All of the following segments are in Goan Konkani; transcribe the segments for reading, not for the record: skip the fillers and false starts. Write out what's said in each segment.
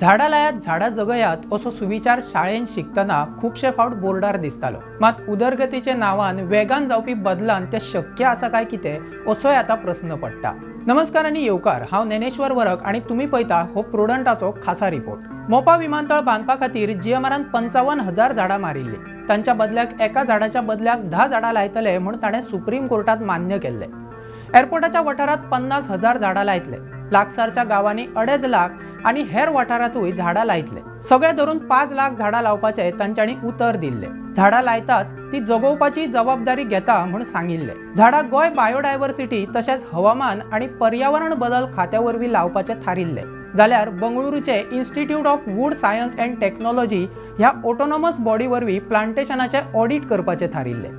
झाडां लायात, झाडां जगयात असो सुविचार शाळेंत शिकतना खुबशे फावट बोर्डार दिसतालो. मात उदरगतीच्या नांवान वेगान जावपी बदलान तें शक्य आसा काय कितें असोय आतां प्रस्न पडटा. नमस्कार आनी येवकार. हांव ज्ञानेश्वर वरक आनी तुमी पळयता हो प्रुडंटाचो खासा रिपोर्ट. मोपा विमानतळ बांदपा खातीर जीएमआरान 55,000 झाडां मारिल्ली. तांच्या बदल्याक, एका झाडाच्या बदल्याक 10 झाडां लायतले म्हूण ताणें सुप्रीम कोर्टात मान्य केल्लें. एअरपोर्टाच्या वाठारांत 50,000 झाडां लायतले. लागसारच्या गांवांनी 2.5 लाख आनी हेर वाठारांतूय झाडां लायतले. सगळे धरून 5 लाख झाडां लावपाचें तांच्यांनी उतर दिल्लें. झाडां लायताच ती जगोवपाची जबाबदारी घेता म्हूण सांगिल्लें. झाडां गोंय बायोडायव्हर्सिटी तशेंच हवामान आनी पर्यावरण बदल खात्या वरवीं लावपाचें थारिल्लें, जाल्यार बंगळुरूचे Institute of Wood Science and Technology ह्या ऑटोनॉमस बॉडी वरवीं प्लांटेशनाचें ऑडिट करपाचें थारिल्लें.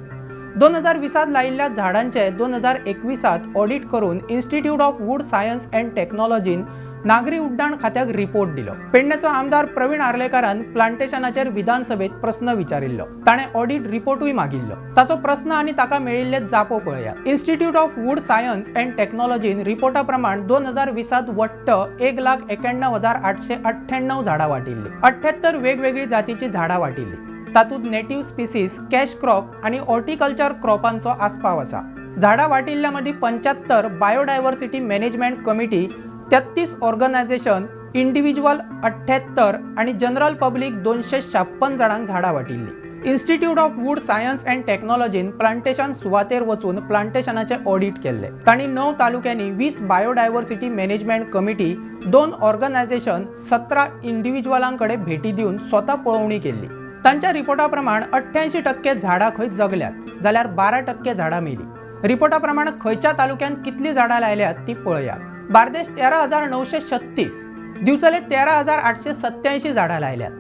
2020त लायिल्ल्या झाडांचे 2021त ऑडिट करून Institute of Wood Science and टेक्नॉलॉजीन नागरी उड्डाण खात्याक रिपोर्ट दिलो. पेडण्याचो आमदार प्रवीण आर्लेकारान प्लांटेशनाचेर विधानसभेत प्रस्न विचारिल्लो. ताणें ऑडिट रिपोर्टूय मागिल्लो. ताचो प्रस्न आनी ताका मेळिल्ले जापो पळयात. Institute of Wood Science and टेक्नॉलॉजीन रिपोर्टा प्रमाण 2020त वट्ट 1,91,898 झाडां वाटिल्ली. 78 वेगवेगळी जातीची झाडां वाटिल्ली. तातूंत नेटिव्ह स्पिसीस, कॅश क्रॉप आनी हॉर्टिकल्चर क्रॉपांचो आस्पाव आसा. झाडां वाटिल्ल्या मदीं 75 biodiversity management committee, 33 organisation, individual 78 आनी जनरल पब्लीक 256 जाणांक झाडां वाटिल्ली. Institute of Wood Science and टेक्नॉलॉजीन plantation सुवातेर वचून प्लांटेशनाचें ऑडिट केल्लें. तांणी णव तालुक्यांनी 20 बायोडायव्हर्सिटी मॅनेजमेंट कमिटी, दोन ऑर्गनायझेशन, 17 इंडिव्हिज्युअलां कडेन भेटी दिवन स्वता पळोवणी केल्ली. तांच्या रिपोर्टा प्रमाण 88% झाडां खंय जगल्यात, जाल्यार 12% झाडां मेली. रिपोर्टा प्रमाण खंयच्या तालुक्यांत कितली झाडां लायल्यात ती पळयात. बार्देश 13,936, दिवचले 13,887 झाडां लायल्यात.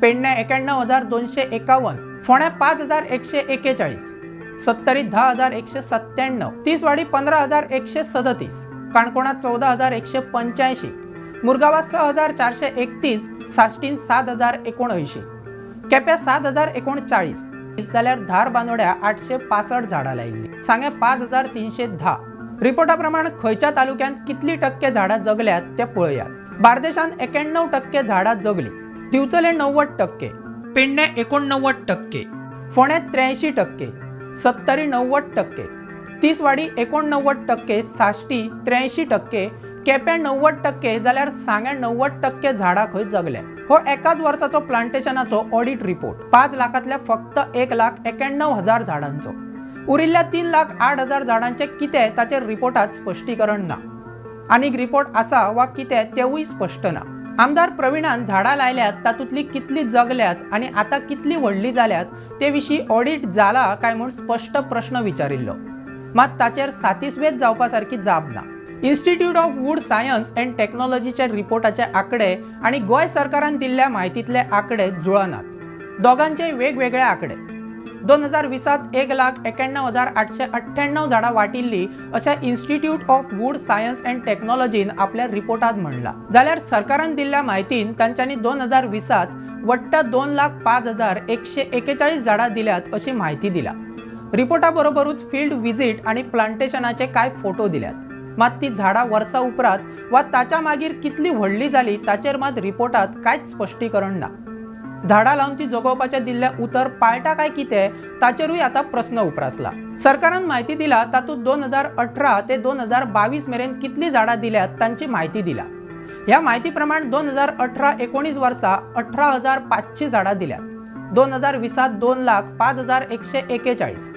पेडणे 91,251, फोंड्या 5141, सत्तरी 10,197, तिसवाडी 15,137, काणकोणात 14,185, मुरगांवां 6431, साश्टीन 7079, केप्यां 7039, जाल्यार धारबांदोड्या 865 झाडां लायिल्ली. सांग्या 5310. रिपोर्टा प्रमाण खंयच्या तालुक्यांत कितली टक्के झाडां जगल्यात ते पळयात. बार्देशांत 91% झाडां जगली, दिवचले 90%, पेडणे 89%, फोंड्यात 83%, सत्तरी 90%, तिसवाडी 89%, साश्टी 83%, केप्यां 90%, जाल्यार सांग्यां 90% झाडां खंय जगल्यात. हो एकाच वर्साचो प्लांटेशनाचो ऑडिट रिपोर्ट. 5 लाखांतल्या फक्त 1,91,000 झाडांचो. उरिल्ल्या 3,08,000 झाडांचे कितें, ताचेर रिपोर्टात स्पश्टीकरण ना. आनीक रिपोर्ट आसा वा कितें तेवूय स्पश्ट ना. आमदार प्रवीणान झाडां लायल्यात तातूंतली कितली जगल्यात आनी आतां कितली व्हडली जाल्यात ते विशीं ऑडिट जाला काय म्हूण स्पश्ट प्रश्न विचारिल्लो. मात ताचेर सातिस्वेद जावपा सारकी जाप ना. Institute of Wood Science and टेक्नॉलॉजीच्या रिपोर्टाचे आकडे आनी गोंय सरकारान दिल्ल्या म्हायतींतले आकडे जुळनात. दोगांचे वेगवेगळे आकडे. 2020त 1,91,898 झाडां वाटिल्ली अशें Institute of Wood Science and टेक्नॉलॉजीन आपल्या रिपोर्टात म्हणलां, जाल्यार सरकारान दिल्ल्या म्हायतीन तांच्यांनी 2020त वट्ट 2,05,141 झाडां दिल्यात अशी म्हायती दिल्या. रिपोर्टा बरोबरूच फिल्ड विजीट आनी प्लांटेशनाचे कांय फोटो दिल्यात. मात ती झाडां वर्सा उपरांत वा ताच्या मागीर कितली व्हडली जाली ताचेर मात रिपोर्टात कांयच स्पश्टीकरण ना. झाडां लावन ती जगोवपाचें दिल्लें उतर पाळटा काय कितें ताचेरूय आतां प्रस्न उप्रासला. सरकारान म्हायती दिला तातूंत 2018 ते 2022 मेरेन कितली झाडां दिल्यात तांची म्हायती दिल्या. ह्या म्हायती प्रमाण 2018-19 वर्सा 18,500 झाडां दिल्यात. 2020त 2,05,141,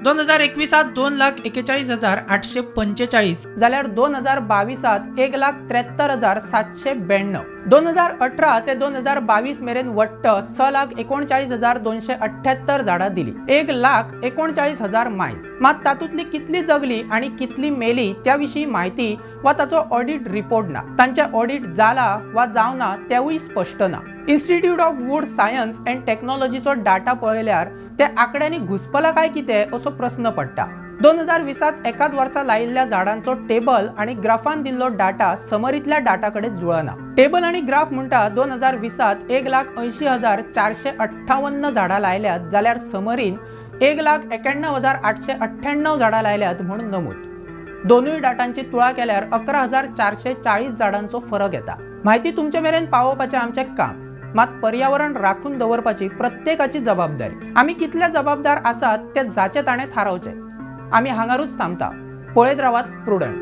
2021त 2,41,845, जाल्यार 2022त 1,73,792. 2018 ते 2022 मेरेन वट्ट 6,39,278 झाडां दिली, 1,39,000 मायज. मात तातूंतली कितली जगली आनी कितली मेली त्या विशीं म्हायती वा ताचो ऑडिट रिपोर्ट ना. तांचें ऑडिट जाला वा जावना तेवूय स्पश्ट ना. Institute of Wood Science and टेक्नॉलॉजीचो data पळयल्यार ते आकड्यांनी घुसपला काय कितें असो प्रस्न पडटा. 2020त एकाच वर्सा लायिल्ल्या झाडांचो टेबल आनी ग्राफान दिल्लो डाटा समरीतल्या डाटा कडेन जुळना. टेबल आनी ग्राफ म्हणटा 2020त 1,80,458 झाडां लायल्यात, जाल्यार समरीन 1,91,898 झाडां लायल्यात म्हूण नमूद. दोनूय डाटांची तुळा केल्यार 11,440 झाडांचो फरक येता. म्हायती तुमचे मेरेन पावोवपाचें आमचें काम, मात पर्यावरण राखून दवरपाची प्रत्येकाची जबाबदारी. आमी कितले जबाबदार आसात तें जाचें ताणें थारावचें. आमी हांगारूच थांबता. पळयत रावात प्रुडंट.